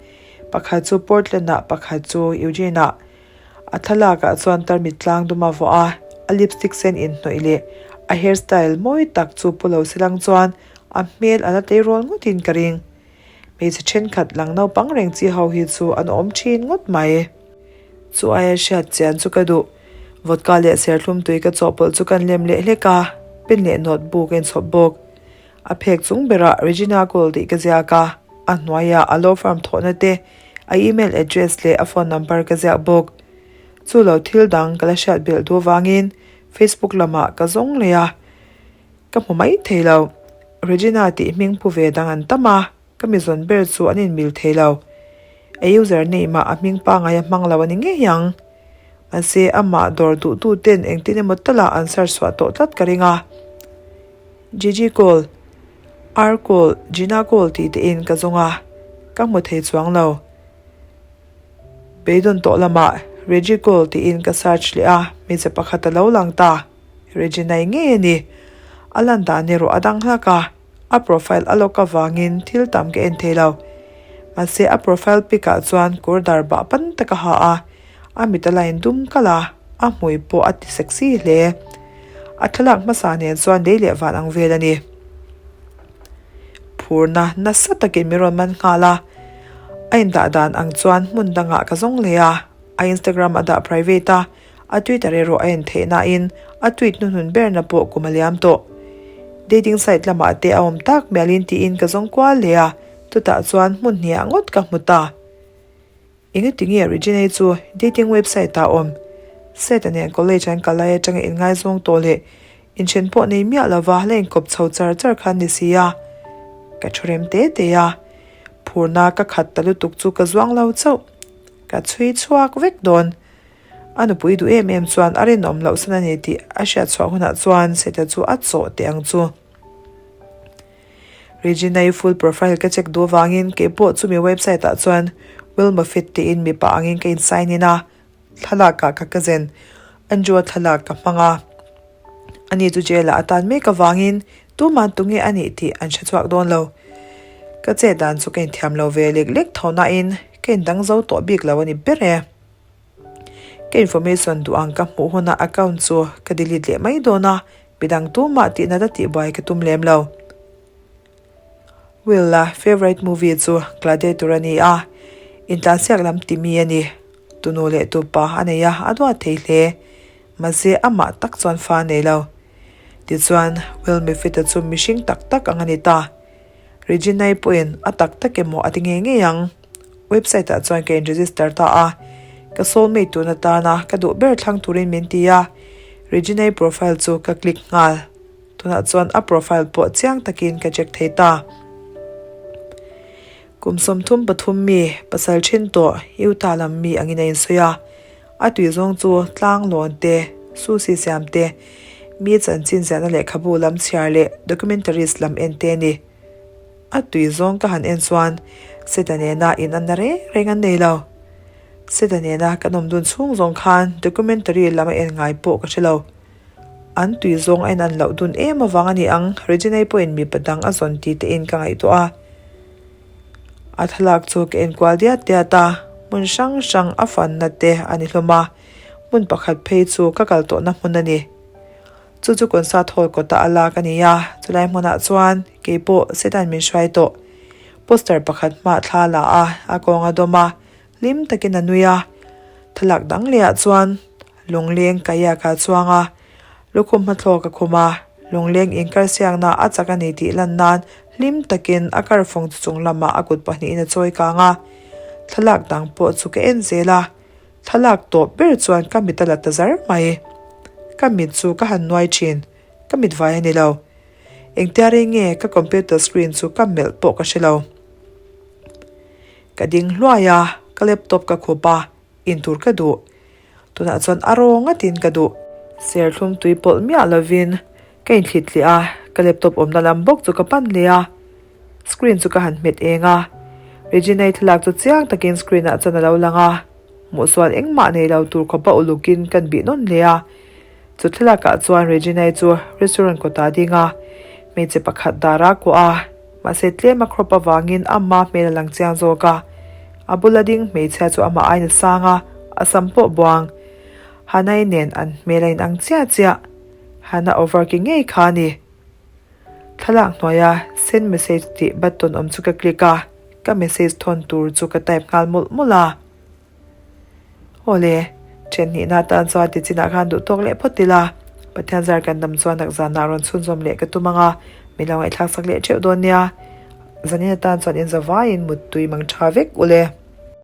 Pakhat chu Portland-ah, pakhat chu Eugene-ah. A thlalakah chuan tarmit tlang dum a vuah a, a lipstick sen inhnawih leh a hair style mawi tak chu pu lo silang chuan a hmel a la tleirawl ngawtin ka ring. Hmeichhe thenkhat lang naupang reng chi ho hi chu an awm thin ngawt mai. Chu aia hriat chian chu ka duh. Vodka leh serthlum tui ka chawhpawlh chu kan lem leh hlek a, pen leh notebook a inchhawp bawk. A phek chung berah Regina Gold tih ka ziak a, a hnuaiah a law firm thawhna te, a email address leh a phone number ka ziak bawk. Chu lo thil dang ka la hriat belh duh avangin Facebook lamah ka zawng leh a, ka hmu mai thei lo. Regina tih hming pu ve dang an tam a, ka mi zawn ber chu an inmil thei lo. A user name ah a hming pangai a hmang lo a ni ngei ang. Mahse amah dawr duhtu ten engtin emaw talah an search chhuah tawh tlat ka ring a. Gigi Cole, R Cole, Gina Cole tih te in ka zawng a, ka hmu thei chuang lo. Beidawn tawh lamah Reggie Cole tiin ka search leh a, hmeichhe pakhat a lo lang ta. Regina-i ngei a ni. A lan dan erawh a dang hlak a, a profile a lock avangin thil tam ka en thei lo. Mahse a profile pic ah chuan kawr dar bah pan tak a ha a, A mit a line dum kalh a, a hmui pawh a ti sexy hle. A thlalak hmasa nen chuan lei leh van ang vel a ni. Phurna nasa takin min rawn man nghal a, a indah dan ang chuan hmun dangah ka zawng leh a, a Instagram a dah private a, a Twitter erawh a en theih nain a tweet hnuhnun berna pawh kum a liam tawh. Dating site lamah te a awm tak mialin tiin ka zawng kual leh a, chutah chuan hmun hniah ngawt ka hmu ta. Engati nge Regina-i chu dating website ah awm? Seth-a nen college an kal lai atanga inngaizawng tawh leh inthen pawh nei miah lova la inkawp chho char char khan ni si a. Ka thu rem te te a, phurna ka khat ta lutuk chu ka zuang lo chauh. Ka chhui chhuak vek dawn. A nupui duh em em chuan a rinawm loh san a ni tih a hriat chhuah hunah chuan Seth-a chu a chawh teh ang chu. Regina-i full profile ka check duh avangin kei pawh chumi website ah chuan Will Moffitt tiin mipa angin ka in sign in a, thlalak ah ka cousin Andrew-a thlalak ka hmang a. Ani chu jail ah a tan mek avangin tuman tunge a nih tih an hre chhuak dawn lo. Ka chet dan chu ka inthiam lo ve lek lek tho nain ka indang zo tawh bik lo a ni ber e. Ka information duh ang ka hmuh hunah account chu ka delete leh mai dawn a, midang tumah tihna la tihbuai ka tum lem lo. Will-a favourite movie chu Gladiator a ni a, intlansiak lam ti mi a ni. Tunu leh tupa a nei a, a duat thei hle. Mahse amah tak chuan fa a nei lo. Tichuan, Will Mifita chu mihring tak tak ang a ni ta. Regina-i pawhin a tak tak emaw a ti ngei ngei ang. Website ah chuan ka in register ta a, ka soulmate tun atana ka duh ber thlang turin min ti a, Regina-i profile chu ka click nghal. Tunah chuan a profile pawh chiang takin ka check thei ta. Kum 33 mi, pasal then tawh, Utah lam mi angin a insawi a. A tui zawng chu tlang lawn te, sushi siam te, mi chanchin ziahna lehkhabu lam chhiar leh documentaries lam en te a ni. A tui zawng ka han en chuan Seta nena in an na reng reng an nei lo. Seta nena kan awm dun chhung zawng khan documentary lam a en ngai pawh ka hre lo. An tui zawng a en an loh dun em avang a ni ang, Regina-i pawhin mipa dang a zawn ti tein ka ngaihtuah a. A thlalak chu ka en kual diat diat a, hmun hrang hrang a fanna te a ni hlawm a, hmun pakhat phei chu ka kal tawhna hmun a ni. Chu chu concert hall kawtah a lak a ni a, chulai hmunah chuan kei pawh Satan min hruai tawh. Poster pakhat hmah thla la a, a kawng a dawm a, hlim takin a nui a. Thlalak dang lehah chuan lungleng kayak a chuang a, lukhum hmathlawk a khum a, lungleng inkarsiakna a chak a ni tih lan nan hlim takin a karfawng chu chung lamah a kut pahnihin a chawi kang a. Thlalak dang pawh chu ka en zel a. Thlalak tawp ber chuan ka mit a la ta zar mai. Ka mit chu ka han nuai thin, ka mit vai a ni lo. Engtia rei nge ka computer screen chu ka melh pawh ka hre lo. Ka ding hluai a, ka laptop ka khup a, intur ka duh. Tunah chuan a raw ngatin ka duh. Serthlum tui pawlh miah lovin ka inthlit leh a, ka laptop awmna lam bawk chu ka pan leh a. Screen chu ka han hmet eng a, Regina-i thlalak chu chiang takin screen ah chuan a lo lang a, hmuhsual engmah nei lo tur khawpa ulukin kan bih nawn hle a. Chu thlalak ah chuan Regina-i chu restaurant kawtah a ding a, hmeichhe pakhat dar a kuah a, mahse tlem a crop avangin ama hmel a lang chiang zawk a. A bula ding hmeichhia chu amah aiin a sang a, a sam pawh buang. Hannah-i nen an hmel a inang chiah chiah. Hannah over ki ngei kha a ni. Thlalak hnuaia send message tih button awm chu ka click a, ka message thawn tur chu ka type nghal mawlh mawlh a. Awle, then hnihna atan chuan ti chinah khan duh tawk leh phawt ila, Pathian zar kan dam chuan nak zanah rawn chhunzawm leh ka tum ang a, min lo ngaihthlak sak leh theuh dawn nia. Zanin atan chuan in zavaiin muttui mang tha vek ule.